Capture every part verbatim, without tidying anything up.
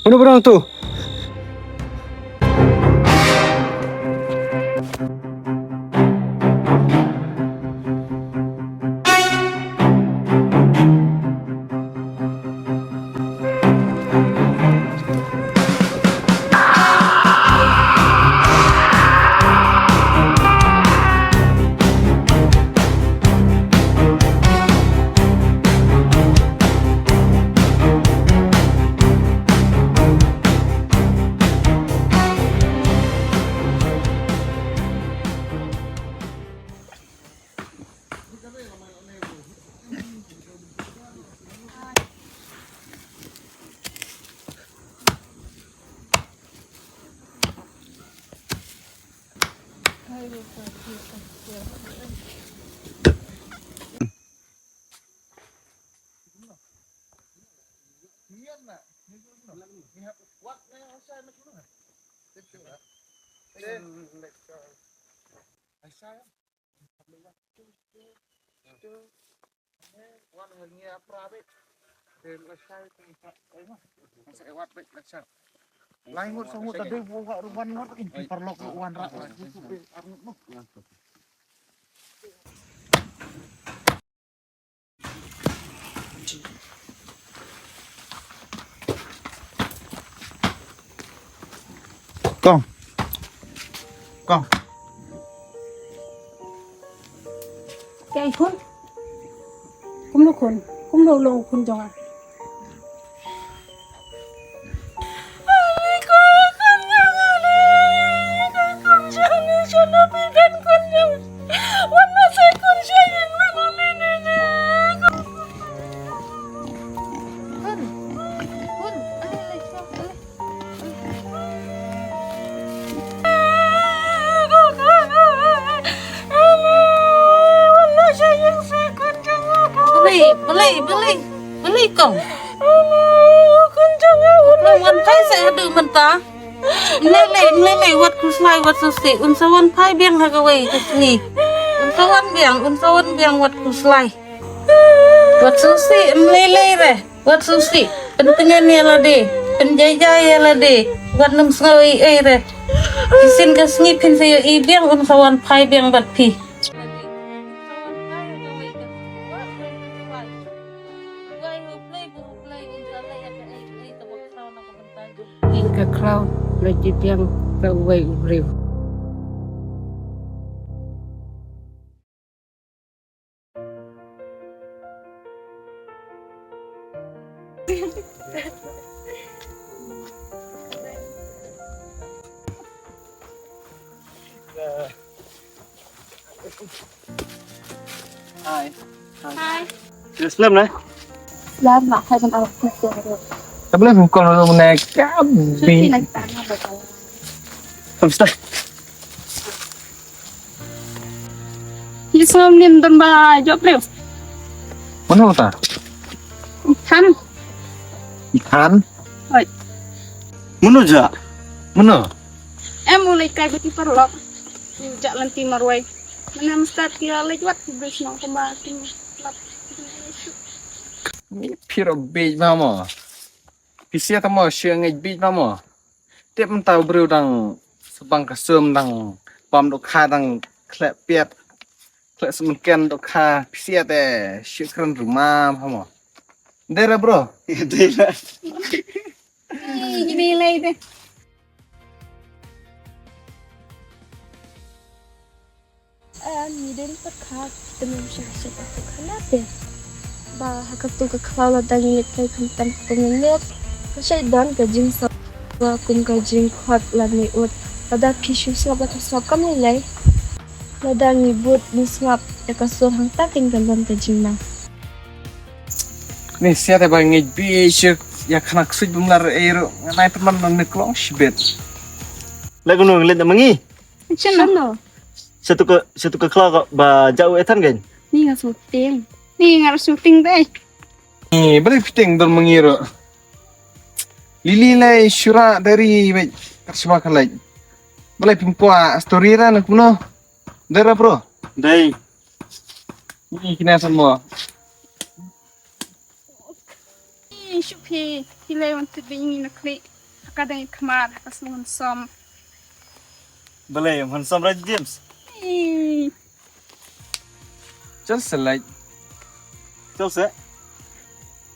Uno barang tu. Kong. Kong. Ka ai khun. Kumno khun. Kumno long khun jong nga. Balei, balei, balei, balei kong. Wan phai sa haduh mynta. Mlei lei, mlei lei, wat khuslai, wat sngewsih. Un sa wan phai biang ha kawei ka sngi. Un sa wan biang, un sa wan biang, wat khuslai. Wat sngewsih, mlei lei re. Wat sngewsih, pyntngen ïa lade, pynjaijai ïa lade, wat nym sngew ei ei re. Shisien ka sngi phin sa ïohi biang, un sa wan phai biang bad phi. Ka khraw la ki biang ka uwei u briew. Hai. Hai. Sila slem na? Slem na, hai ban arap sila. Tapi lah bukan lu menaik kabi. Suci naik tanah bakal. Kamu stay. Yi sngewbha nin don ba jop riew. Mano ta? Ithan. Ithan? Hoi. Mano ja? Mano? Em u leit kai beti paralok. Yu ja lynti marwei. Mano mstad ki leit wat ki bris nong kumba ki lap. Ni piro bej mamo. Pisia tamo shu ngej bej mamo. Tip mynta u briew dang sbang ka sum dang pam dohkha dang khleh piat. Khleh smen ken dohkha pisia te shu kren ruma hamo. Dera bro. Dera. Ih, gini lei te. Ngi dei pat kha tymmen sha sha ka khana te. Ba ha ka tu ka khlaw lada ngi leit kai khamtam ka ngi leit. Ka shai don ka jingsawa kum ka jingkhot lane ut. Lada phi shu sngap la ka sngap kam lei lei. Lada ngi bud ngi sngap ïa ka sur hangta kin kan don ka jingnang. Ni sia te ba ngi bi shu ïa khana ksuid bumlar ei ru ngai teman nang ni klong shibet. Lagu nung leit na mangi. Shano? Shatu ka, shatu ka khlaw ka ba jauh Ethan kan? Ni nga shooting. Ni nga shooting dei. Ni beri fitting don mangi ro. Lili lai shura dari wei karswa kalai. Balai pimkwa story ra nak kuno. Dara bro. Dei. Ni kina semua. Ni shupi hilai wanted ni nak klik. Ka dei khmar, ka sngewsih. Balei, handsome right, James? Ei. Chal selai. Chal se.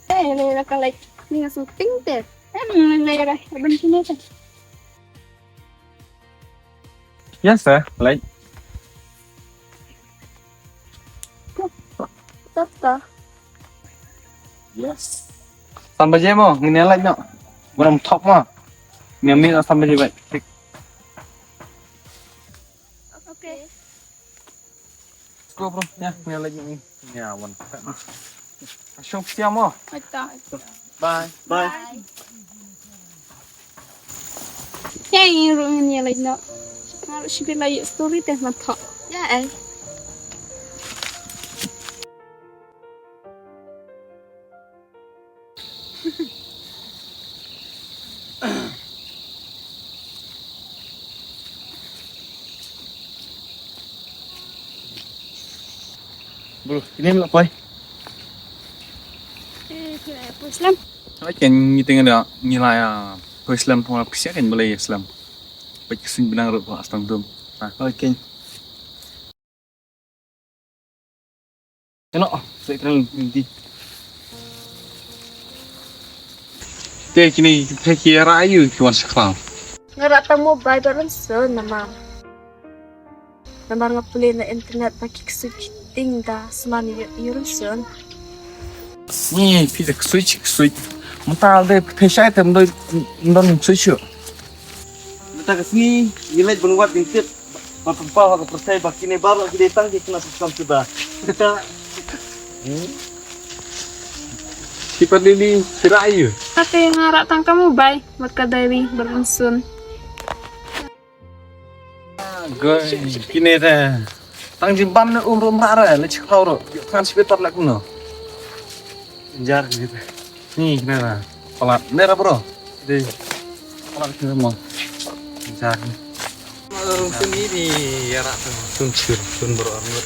Eh, le la ka lai. Ni nga su ting te. Em, le la ban kine te. Yes, sir. Like. Tata. Yes. San baje mo, ngin ïa leit noh. Ngam thok mo. Ngin ïa mih noh san baje bad. Okay. Let's go, bro. Ya, ngin ïa leit noh. Ya, wan. Shong siang mo. Aita, aita. Bye. Bye. Bye. Ya, ïa ruh ngin ïa leit noh. Nga ruh shibit la ïoh story te ma thok. Ya, eh. Bro, kine em la poi? Eh, poi slem. Ai, ken ngi teng da ngi la ïa poi slem, poi la pisa ken balei slem. Poi ki suiñ bnang ruh poi astang dum. Ah, oi ken. Hello, sa kren nanti. Te kine te ki rah ïu ki wan sa khlaw. Nga rah tang mobile ba rynsun namar. Namar nga pule na internet ba ki ksuid ki ting da sman ïu, ïu rynsun. Ni phi da ksuid ksuid. Mynta de phi shai te mdoi mdon ksuid shu. Mynta ka sngi ngi leit ban wad ban tip. Ba pynpaw ha ka pyrthei ba kine baroh ki dei tang ki khynnah pyrshang suda. Hmm. Ki pat lili ki rah ïu. Kate nga rah tang ka mobile bad ka diary ba rynsun. Goi, kine te. Tang jingbam ne um rum rah re, le chikhlaw ro. Yo kan sipit pat la kumno. Jar kine te. Ni kine ra. Palat. Ne ra bro. Dei. Palat kine mo. Jar. Rum sini ni ya ra tu. Sun chir, sun bro armut.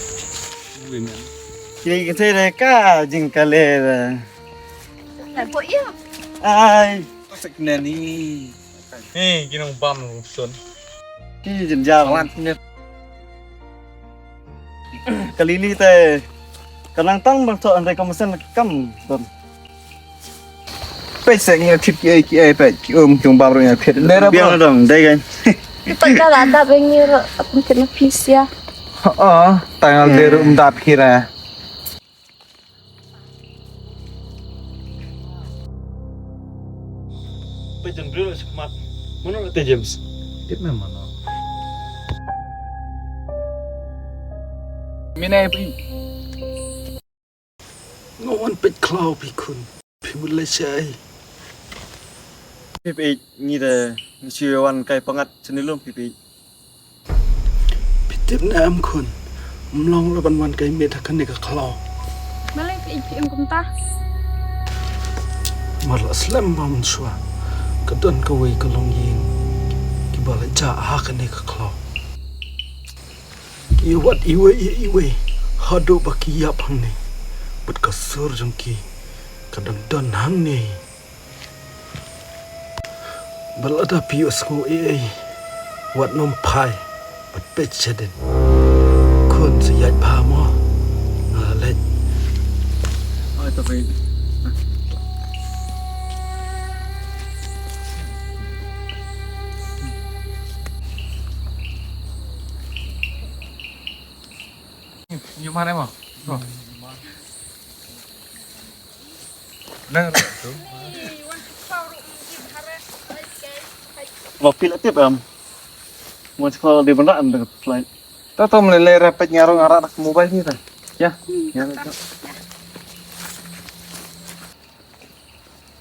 Kine kine re ka jingkale re. Ai. Pasek ne ni. Ni, ki nongbam nongshun. Ki jynjar. Wan sini. Ka lili te. Ka nang tang bang thok hynrei ka mynsiem kam don. Peit se ngi thied ki ei ki ei peit ki um ki um bam ruh ngi thied. Dei ra biang bro. Dong, dei kan. Peit ka la da bang ngi ruh ap ngi thied na pis ïa. Oh, tang al dei ruh um dap ki ra. Peit jan briew la shakmat. Mano la te James? Tip me mano. Mine peit. Nga wan peit khlaw phi khun. Phi mut leit shaei? Phi peit ngi de ngi shu wan kai pyngngad shane lum phi peit. Phi tip ne em khun, ym long la ban wan kai miet ha kane ka khlaw. Balei phi ïeit phi im kumta? Mar la slem ba mynshuwa ka don kawei ka longïing kiba la jah ha kane ka khlaw. Ki ïa wad iwei ïa iwei haduh ba ki ïap hangne. Bad ka sur jong ki ka dang don hangne. Ba lada phi ïohsngew ei ei, wat nym phai bad peit shadien. Khun sa ïaid bha mo. Nga la leit. Oi, to peit. Ñu mane mo. Nang tu. Lo pil tip em. Mo sekolah di benda em dengan flight. Tato meleleh rapet ngarung arak nak mobile ni ta. Ya. Ya.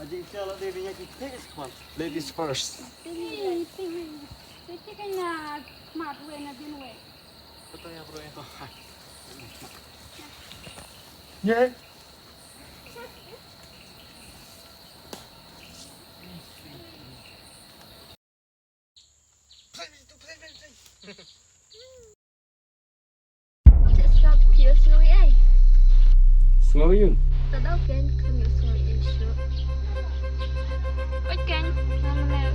Aji insya Allah dia punya titik sekolah. Ladies first. Titik kan nak mat we na bin we. Betul ya bro ya. Ya. Sngew ïa. Sngew ïa. Tadau ken, khlem ïoh sngew ïa shuh. Oi ken, ngan leh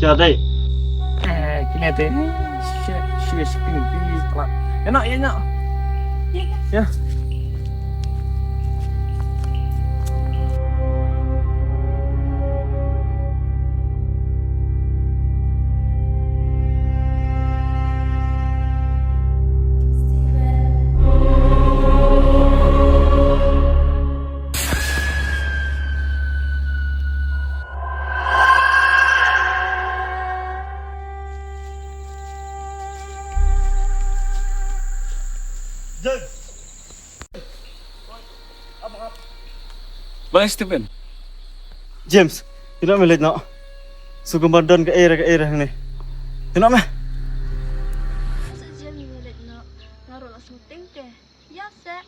Ya dei. Eh, kine te. Shi shi shi ping ping. Ïa noh, ïa noh. Ïa. Balei Stephen? James, ïa noh me leit noh. Shu kumba don kaei re kaei re hangne. Ïa noh me. Sa James me leit noh. Nga ruh la sngewthuh te. Ïa se.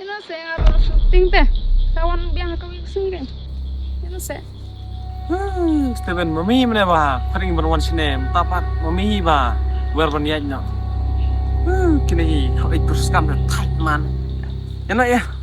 Ïa noh se nga ruh la sngewthuh te. Sa wan biang ha kawei ka sien kein. Ïa noh se. Huh, Stephen, mami mane ba. Pharing ban wan shane, mynta pat mami ba. Wer ban ïaid noh. Huh, kine hi, hap ïa pyrskam da thait man. Ïa noh ïa.